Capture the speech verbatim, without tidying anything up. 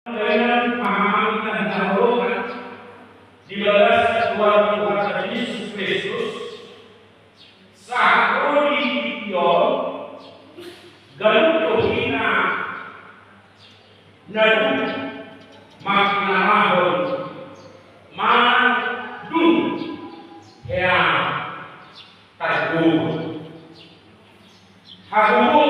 Dengan pahami dan dilakukan di bagasan Tuhan, Tuhan Jesus Kristus, sahat ro di tingki on, ganup do hita na dung manghaholongi manang dung hea targogo. Hagogoon